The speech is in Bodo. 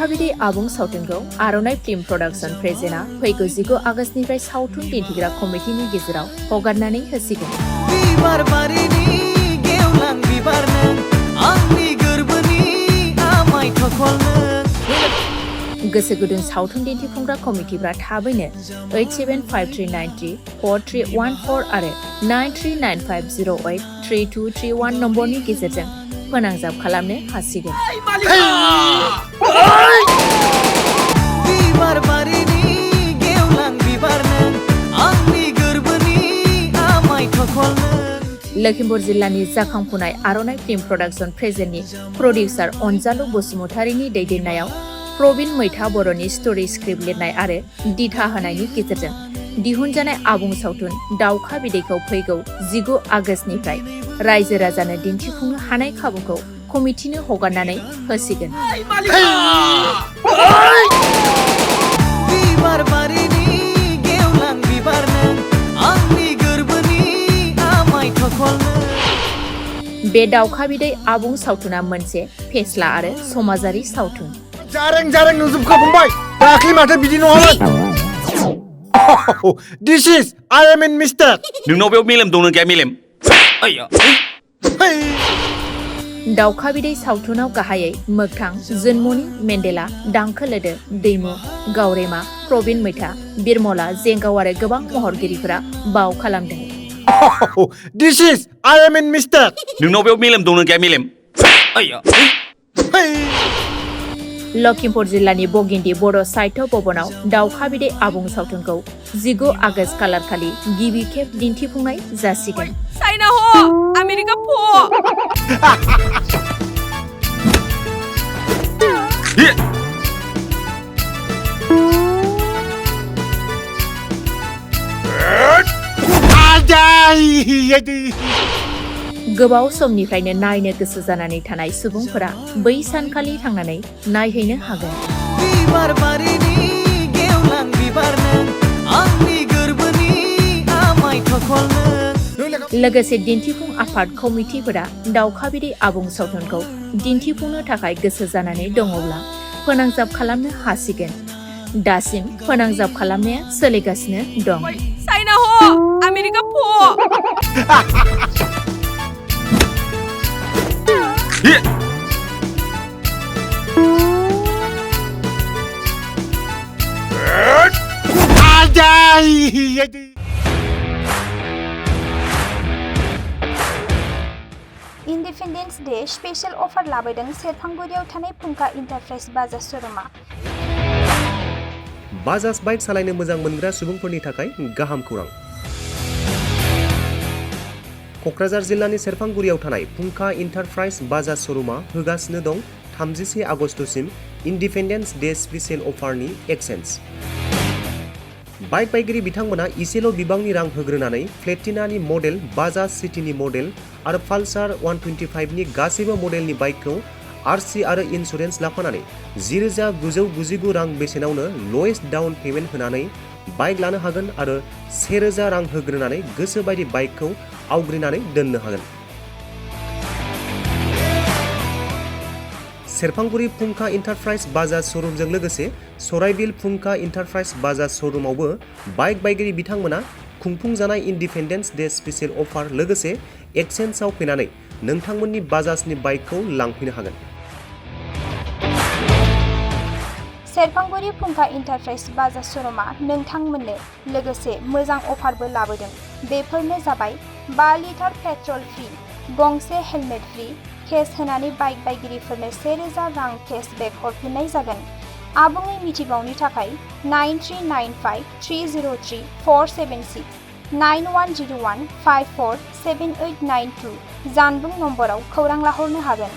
दावखा बिदै आबुं सावथुनखौ आर'नाइ फिल्म प्रडाक्सन प्रेजेन्टआ फैगौ 19 आगस्तनिफ्राय सावथुन दिन्थिग्रा कमिटिनि गेजेराव हगारनानै होसिगोन। गोसो गुदुं सावथुन दिन्थिफुंग्रा कमिटिफ्रा थाबैनो 8753934314 आरो 9395083231 नम्बरनि गेजेरजों फोनांजाब खालामनो हासिगोन। लखिमपुर जिल्लानि जाखांफुनाय आर'नाइ फिल्म प्रडाक्सन प्रेजेन्टनि प्रडिउसार अनजालु बसुमतारीनि दैदेननायाव प्रबिन मैथा बर'नि स्ट'रि स्क्रिप्ट लिरनाय आरो दिथा होनायनि गेजेरजों दिहुनजानाय आबुं सावथुन दावखा बिदैखौ फैगौ 19 आगस्तनिफ्राय रायजो राजानो दिन्थिफुंनो हानाय खाबुखौ कमिटिनो हगारनानै होसिगोन। बे दावखा बिदै आबुं सावथुना मोनसे फेस्ला आरो समाजारि सावथुन। जारें नुजोबखो फंबाय, दाख्लि माथो बिदि नङामोन। This is I am in Mister. नोंनाव बेयाव मेलेम दं ना गैया मेलेम? दावखा बिदै सावथुनाव गाहायै मोगथां, जोनमनि, मेन्डेला, दांखो लोदो, दैमु, गावरेमा, प्रबिन मैथा, बिरमला, जेंगाव आरो गोबां महरगिरिफोरा बाव खालामदों। This is I am in Mister. नोंनाव बेयाव मेलेम दं ना गैया मेलेम? लखिमपुर जिल्लानि बगिन्दि बर' साहित्य भवनाव दावखा बिदै आबुं सावथुनखौ 19 आगस्त खालारखालि गिबि खेब दिन्थिफुंनाय जासिगोन। चाइना हो, आमेरिका फो। गोबाव समनिफ्रायनो नायनो गोसो जानानै थानाय सुबुंफोरा बै सानखालि थांनानै नायहैनो हागोन। लोगोसे दिन्थिफुं आफाद कमिटिफोरा दावखा बिदै आबुं सावथुनखौ दिन्थिफुंनो थाखाय गोसो जानानै दङब्ला फोनांजाब खालामनो हासिगोन। दासिम फोनांजाब खालामनाया सोलिगासिनो दं। चाइना हो, आमेरिका फो। इन्डिपेन्डेन्स डे स्पेशल अफार लाबोदों सेरफांगुरियाव थानाय फुंखा इन्टारप्राइज बाजाज श'रुमा। बाजाज बाइक सालायनो मोजां मोनग्रा सुबुंफोरनि थाखाय गाहाम खौरां। क'क्राझार जिल्लानि सेरफांगुरियाव थानाय फुंखा इन्टारप्राइज बाजाज श'रुमा होगासिनो दं 31 आगस्तसिम इन्डिपेन्डेन्स डे स्पेशल अफारनि एक्सेन्ज। बाइक बायगिरि बिथांमोना इसेल' बिबांनि रां होग्रोनानै प्लेटिनानि मडेल, बाजाज सिटीनि मडेल आरो पालसार 125नि गासैबो मडेलनि बाइकखौ आरसि आरो इन्सुरेन्स लाफानानै 10,999 रां बेसेनावनो लवेस्ट डाउन पेमेन्ट होनानै बाइक लानो हागोन आरो 1,000 रां होग्रोनानै गोसो बायदि बाइकखौ आवग्रिनानै दोननो हागोन। सेरफांगुरि फुंखा इन्टारप्राइज बाजाज श'रुमजों लोगोसे सराइबिल फुंखा इन्टारप्राइज बाजाज श'रुमावबो बाइक बायगिरि बिथांमोना खुंफुंजानाय इन्डिपेन्डेन्स डे स्पेशल अफार लोगोसे एक्सेन्जआव फैनानै नोंथांमोननि बाजाजनि बाइकखौ लांफैनो हागोन। सेरफांगुरि फुंखा इन्टारप्राइज बाजाज श'रुमा नोंथांमोननो लोगोसे मोजां अफारबो लाबोदों। बेफोरनो जाबाय 5 लिटार पेट्रल फ्रि, गंसे हेलमेट फ्रि, केस होनानै बाइक बायगिरिफोरनो 1,000 रां केसबेक हरफिननाय जागोन। आबुङै मिथिबावनो थाखाय 9395303476 9101547892 जानबुं नम्बराव खौरां लाहरनो हागोन।